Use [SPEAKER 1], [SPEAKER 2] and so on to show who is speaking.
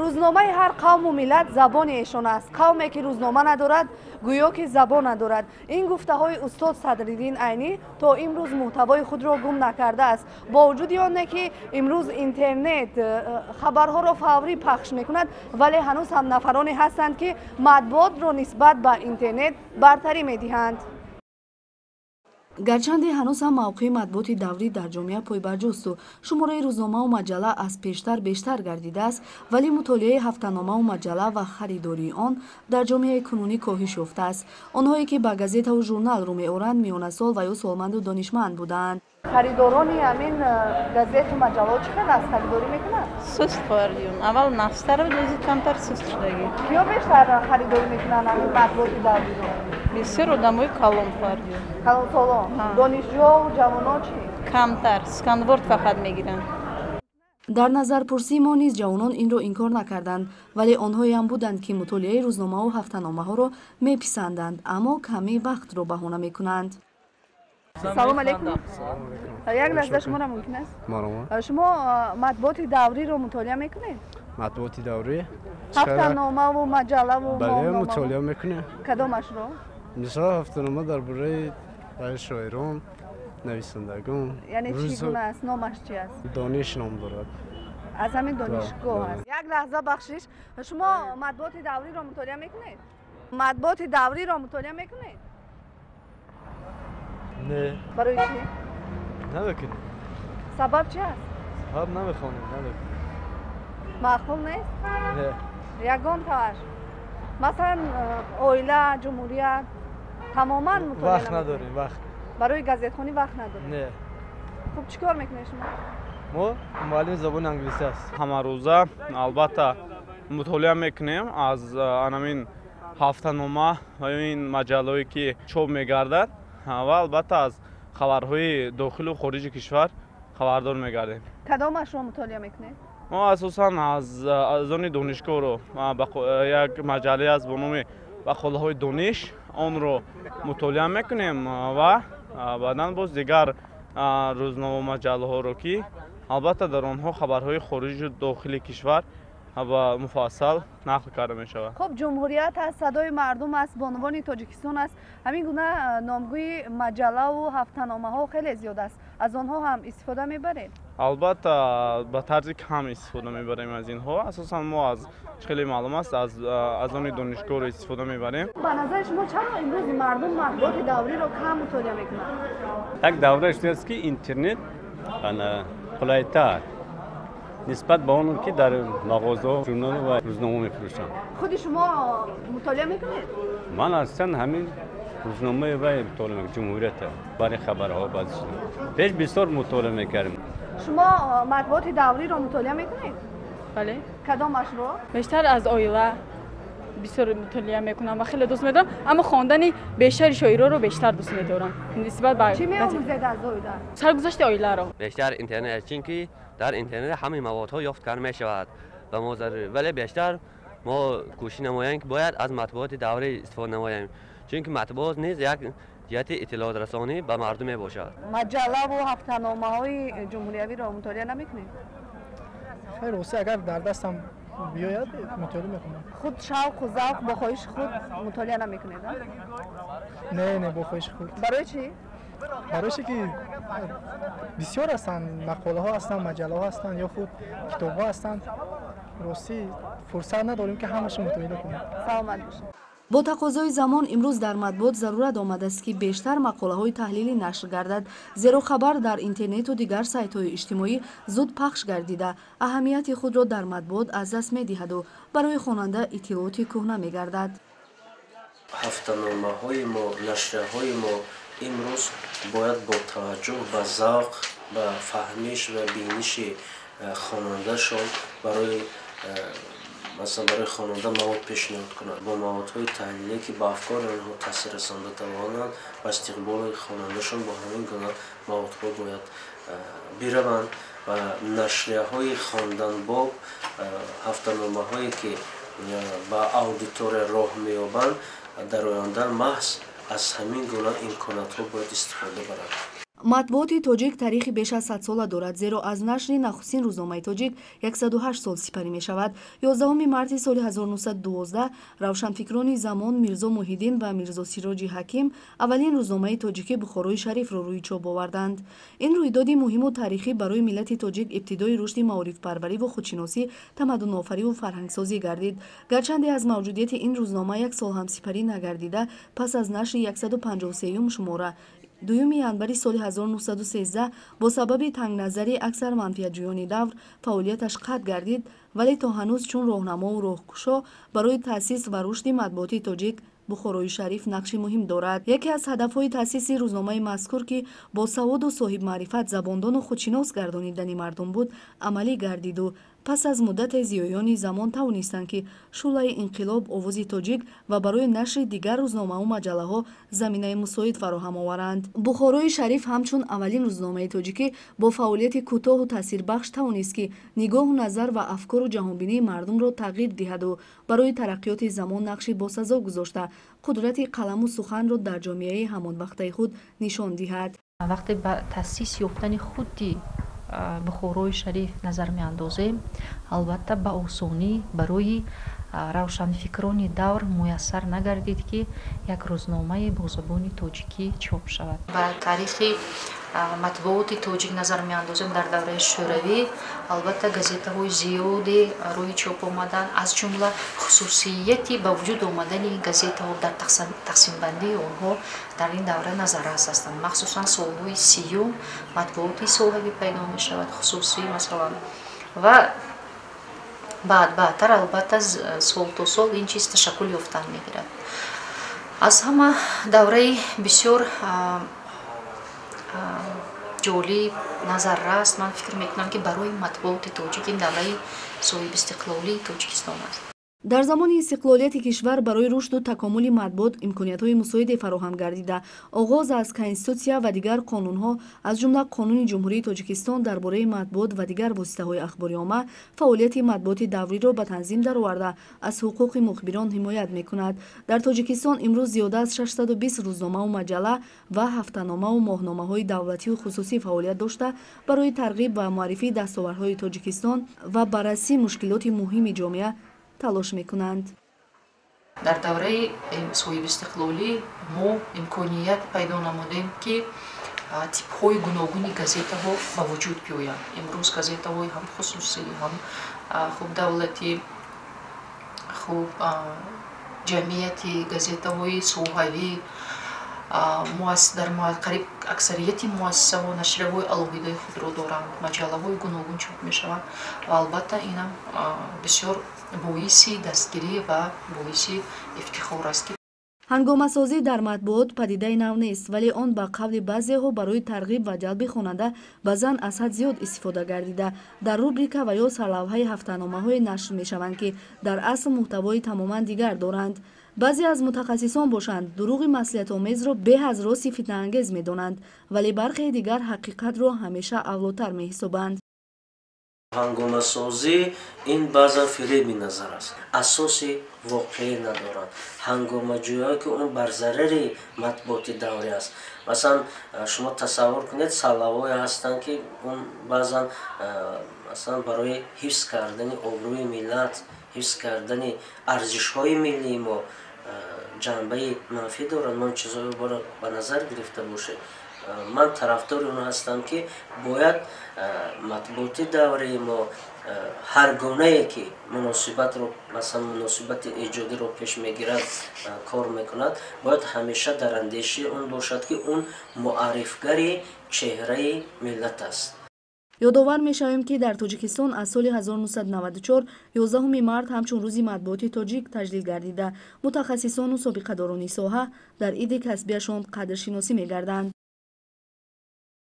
[SPEAKER 1] Рӯзномаи ҳар қавму миллат забони эшон аст. Қавме ки рӯзнома надорад, гӯё ки забон надорад. Ин гуфтаҳои устод Садриддин Айнӣ то имрӯз муҳтавои худро гум накардааст. Бо вуҷуди оне ки имрӯз интернет хабарҳоро фаврӣ пахш мекунад, вале ҳанӯз ҳам нафароне ҳастанд, ки матбуотро нисбат ба интернет бартарӣ медиҳанд. Гарчанде ҳанӯз ҳам мавқеи матбуоти даврӣ дар ҷомеа пойбарҷосту шумораи рӯзномаву маҷалла аз пештар бештар гардидааст, вале мутолиаи ҳафтаномаву маҷалла ва харидории он дар ҷомеаи кунунӣ коҳиш ёфтааст. Онҳое ки ба газетаву журнал рӯ меоранд, миёнасол ва ё солманду донишманд буданд. Харидорони ҳамин газету маҷаллаҳо чӣ хел аст? Харидорӣ мекунанд?
[SPEAKER 2] Суст, хоҳарҷон. Аввал нафстар буд, ози камтар суст шудагӣ.
[SPEAKER 1] Киё бештар харидорӣ мекунанд ҳамин матбуоти давриро?
[SPEAKER 2] Бисёр одамои калон, хоҳарҷон.
[SPEAKER 1] Калонсолон? Донишҷӯ ҷавонон чӣ?
[SPEAKER 2] Камтар, сканворд фақат мегиранд.
[SPEAKER 1] Дар назарпурсии мо низ ҷавонон инро инкор накарданд, вале онҳоеам буданд, ки мутолиаи рӯзномаву ҳафтаномаҳоро меписанданд, аммо ками вақтро баҳона мекунанд. Салом алейкум. Як лаҳза шуморо мумкин аст? Шумо матбуоти давриро мутолиа мекунед?
[SPEAKER 3] Матбуоти даврӣ?
[SPEAKER 1] Ҳафтаномаву маҷаллаву.
[SPEAKER 3] Бале, мутолиа мекунем.
[SPEAKER 1] Кадомашро?
[SPEAKER 3] Мисол, ҳафтанома дар бораи шоирон, нависандагон.
[SPEAKER 1] Яъне чӣ гуна аст? Номаш чи аст?
[SPEAKER 3] Дониш ном дорад.
[SPEAKER 1] Аз ҳамин донишгоҳ аст. Як лаҳза, бахшиш, шумо матбуоти давриро мутолиа мекунед? Матбуоти давриро мутолиа мекунед?
[SPEAKER 4] Не.
[SPEAKER 1] Барои чӣ?
[SPEAKER 4] Намекунем.
[SPEAKER 1] Сабаб чи аст?
[SPEAKER 4] Сабаб намехонем, намекунем.
[SPEAKER 1] Маъқул нест?
[SPEAKER 4] Не.
[SPEAKER 1] Ягон таваш? Масалан, оила, ҷумҳурият тамоман мутолиа?
[SPEAKER 4] Вақт надорем, вақт.
[SPEAKER 1] Барои газетхонӣ вақт надорем?
[SPEAKER 4] Не.
[SPEAKER 1] Хуб, чӣ кор мекунед шумо?
[SPEAKER 4] Мо муаллими забони англисӣ аст.
[SPEAKER 5] Ҳамарӯза албатта мутолиа мекунем аз анамин ҳафтанома ва ё ин маҷаллаҳое ки чоп мегардад, ва албатта аз хабарҳои дохилу хориҷи кишвар хабардор мегардем.
[SPEAKER 1] Кадомашро мутолиа мекунед?
[SPEAKER 5] Мо асосан аз они донишгоҳро, як маҷаллае аст бо номи Мақолаҳои дониш, онро мутолиа мекунем ва баъдан боз дигар рӯзнома маҷаллаҳоро, ки албатта дар онҳо хабарҳои хориҷу дохили кишвар ва муфассал нақл карда мешавад.
[SPEAKER 1] Хуб, Ҷумҳурият аст, Садои мардум аст, Бонувони Тоҷикистон аст. Ҳамин гуна номгӯи маҷаллаву ҳафтаномаҳо хеле зиёд аст. Аз онҳо ҳам истифода мебаред?
[SPEAKER 5] Албатта, ба тарзи кам истифода мебарем аз инҳо. Асосан мо аз, хеле маълум аст, аз они донишгоҳро истифода мебарем.
[SPEAKER 1] Ба назари шумо, чаро имрӯз мардум матбуоти давриро кам мутолиа мекунанд?
[SPEAKER 6] Як давра шудааст, ки интернет қулайтар нисбат ба он ки дар мағозаҳо журнал ва рӯзнома мефурӯшанд.
[SPEAKER 1] Худи шумо мутолиа мекунед?
[SPEAKER 6] Ман аслан ҳамин рӯзномаи вай мутолиа мекунам, Ҷумҳурията, барои хабарҳо, баъзи чизҳо. Пеш бисёр мутолиа мекардем.
[SPEAKER 1] Шумо матбуоти давриро мутолиа мекунед?
[SPEAKER 7] Бале.
[SPEAKER 1] Кадомашро?
[SPEAKER 7] Бештар аз оила бисёр мутолиа мекунам ва хеле дӯст медорам, аммо хондани бештари шоироро бештар дӯст медорам нисбат ба.
[SPEAKER 1] Чӣ меомӯзед аз оила?
[SPEAKER 7] Саргузашти оиларо.
[SPEAKER 8] Бештар интернет, чунки дар интернет ҳамаи маводҳо ёфт карда мешавад ба мо зарур, вале бештар мо кӯшиш намоем, ки бояд аз матбуоти даврӣ истифода намоем, чунки матбуот низ як ҷиҳати иттилоотрасонӣ ба мардум мебошад.
[SPEAKER 1] Маҷаллаву ҳафтаномаҳои ҷумҳуриявиро мутолиа намекунед?
[SPEAKER 9] Хайр, рости, агар дар дастам биёяд, мутолиа мекунам.
[SPEAKER 1] Худ шавқу завқ, бо хоҳиши худ мутолиа намекунед?
[SPEAKER 9] Не, не, бо хоҳиши худ.
[SPEAKER 1] Барои чӣ?
[SPEAKER 9] Барои чи ки бисёр ҳастанд, мақолаҳо ҳастанд, маҷаллаҳо ҳастанд ё худ китобҳо ҳастанд. Ростӣ, фурсат надорем, ки ҳамаашро мутолиа кунем.
[SPEAKER 1] Саломат бошед. Бо тақозои замон имрӯз дар матбуот зарурат омадааст, ки бештар мақолаҳои таҳлилӣ нашр гардад, зеро хабар дар интернету дигар сайтҳои иҷтимоӣ зуд пахш гардида, аҳамияти худро дар матбуот аз даст медиҳаду барои хонанда иттилооти кӯҳна мегардад.
[SPEAKER 10] Ҳафтаномаҳои мо, нашрияҳои мо имрӯз бояд бо таваҷҷӯҳ ба завқ, ба фаҳмиш ва биниши хонандашон, барои масалан, барои хонанда мавод пешниҳод кунад, бо маводҳои таҳлилие, ки ба афкори онҳо таъсир расонда тавонанд ва истиқболи хонандашон бо ҳамин гуна маводҳо бояд бираванд ва нашрияҳои хонданбоб, ҳафтаномаҳое, ки ба аудитория роҳ меёбанд, дар оянда маҳз аз ҳамин гуна имкониятҳо бояд истифода баранд.
[SPEAKER 1] Матбуоти тоҷик таърихи беш аз 100 сола дорад, зеро аз нашри нахустин рӯзномаи тоҷик 108 сол сипарӣ мешавад. 11 марти соли 1912 равшанфикрони замон Мирзо Муҳиддин ва Мирзо Сироҷи Ҳаким аввалин рӯзномаи тоҷикӣ Бухорои Шарифро рӯи чоп оварданд. Ин рӯйдоди муҳиму таърихӣ барои миллати тоҷик ибтидои рушди маорифпарвариву худшиносӣ, тамаддунофариву фарҳангсозӣ гардид. Гарчанде аз мавҷудияти ин рӯзнома як сол ҳам сипарӣ нагардида, пас аз нашри 153 шумора 2 январи соли 1913 бо сабаби тангназарии аксар манфиатҷӯёни давр фаъолияташ қатъ гардид, вале то ҳанӯз чун роҳнамову роҳкушо барои таъсис ва рушди матбуоти тоҷик Бухорои Шариф нақши муҳим дорад. Яке аз ҳадафҳои таъсиси рӯзномаи мазкур, ки бо саводу соҳибмаърифат, забондону худшинос гардонидани мардум буд, амалӣ гардиду пас аз муддате зиёёни замон тавонистанд, ки шӯълаи инқилоб, овози тоҷик ва барои нашри дигар рӯзномаву маҷаллаҳо заминаи мусоид фароҳам оваранд. Бухорои Шариф ҳамчун аввалин рӯзномаи тоҷикӣ бо фаъолияти кӯтоҳу таъсирбахш тавонист, ки нигоҳу назар ва афкору ҷаҳонбинии мардумро тағйир диҳаду барои тараққиёти замон нақши босазо гузошта, қудрати қаламу суханро дар ҷомеаи ҳамонвақтаи худ нишон диҳад.
[SPEAKER 11] Вақте ба таъсис ёфтани худи Бухорои Шариф назар меандозем, албатта ба осонӣ барои равшанфикрони давр муяссар нагардид, ки як рӯзномае бо забони тоҷикӣ чоп шавад. Ба таърихи матбуоти тоҷик назар меандозем, дар давраи шӯравӣ албатта газетаҳои зиёде рӯи чоп омаданд, аз ҷумла хусусияти ба вуҷуд омадани газетаҳо дар тақсимбандии онҳо дар ин давра назаррас ҳастанд. Махсусан солҳои 30 матбуоти соҳавӣ пайдо мешавад, хусусӣ масалан, ва баъдтар албатта сол то сол ин чиз ташаккул ёфтан мегирад. Аз ҳама давраи бисёр ҷолиб назаррас, ман фикр мекунам, ки барои матбуоти тоҷик ин давраи соҳибистиқлолии Тоҷикистон аст.
[SPEAKER 1] Дар замони истиқлолияти кишвар барои рушду такомули матбуот имкониятҳои мусоиде фароҳам гардида, оғоз аз конститутсия ва дигар қонунҳо, аз ҷумла Қонуни Ҷумҳурии Тоҷикистон дар бораи матбуот ва дигар воситаҳои ахбори омма, фаъолияти матбуоти давриро ба танзим дароварда, аз ҳуқуқи мухбирон ҳимоят мекунад. Дар Тоҷикистон имрӯз зиёда аз 620 рӯзномаву маҷалла ва ҳафтаномаву моҳномаҳои давлатию хусусӣ фаъолият дошта, барои тарғиб ва муаррифии дастовардҳои Тоҷикистон ва баррасии мушкилоти муҳими ҷомеа талош мекунанд.
[SPEAKER 11] Дар давраи соҳибистиқлолӣ мо имконият пайдо намудем, ки типҳои гуногуни газетаҳо ба вуҷуд биёянд. Имрӯз газетаҳои ҳам хусусӣ, ҳам хуб давлатӣ, хуб ҷамъиятӣ, газетаҳои соҳавӣ, дар қариб аксарияти муассисаҳо нашрияҳои алоҳидаи худро доранд, маҷаллаҳои гуногун чоп мешаванд ва албатта инам бисёр боиси дастгирӣ ва боиси ифтихор аст.
[SPEAKER 1] Ҳангомасозӣ дар матбуот падидаи нав нест, вале он ба қавли баъзеҳо барои тарғиб ва ҷалби хонанда баъзан аз ҳад зиёд истифода гардида, дар рубрика ва ё сарлавҳаи ҳафтаномаҳое нашр мешаванд, ки дар асл муҳтавои тамоман дигар доранд. Баъзе аз мутахассисон бошанд, дурӯғи маслиҳатомезро беҳ аз рости фитнаангез медонанд, вале бархеи дигар ҳақиқатро ҳамеша авлотар меҳисобанд.
[SPEAKER 10] Ҳангомасозӣ ин баъзан фиреби назар аст, асоси воқеӣ надорад. Ҳангомаҷӯёе ки он бар зарари матбуоти даврӣ аст. Масалан, шумо тасаввур кунед, сарлавҳое ҳастанд, ки он баъзан масалан барои ҳифз кардани обрӯи миллат, ҳифз кардани арзишҳои миллии мо ҷанбаи манфӣ дорад. Мо чизҳоеро ба назар гирифта бошед. Ман тарафдори он ҳастам, ки бояд матбуоти давраи мо ҳар гунае ки муносибатро, масалан муносибати эҷодиро пеш мегирад, кор мекунад, бояд ҳамеша дар андешаи он бошад, ки он муаррифгари чеҳраи миллат аст.
[SPEAKER 1] Ёдовар мешавем, ки дар Тоҷикистон аз соли 1994 11 март ҳамчун рӯзи матбуоти тоҷик таҷлил гардида, мутахассисону собиқадорони соҳа дар иди касбияшон қадршиносӣ мегарданд.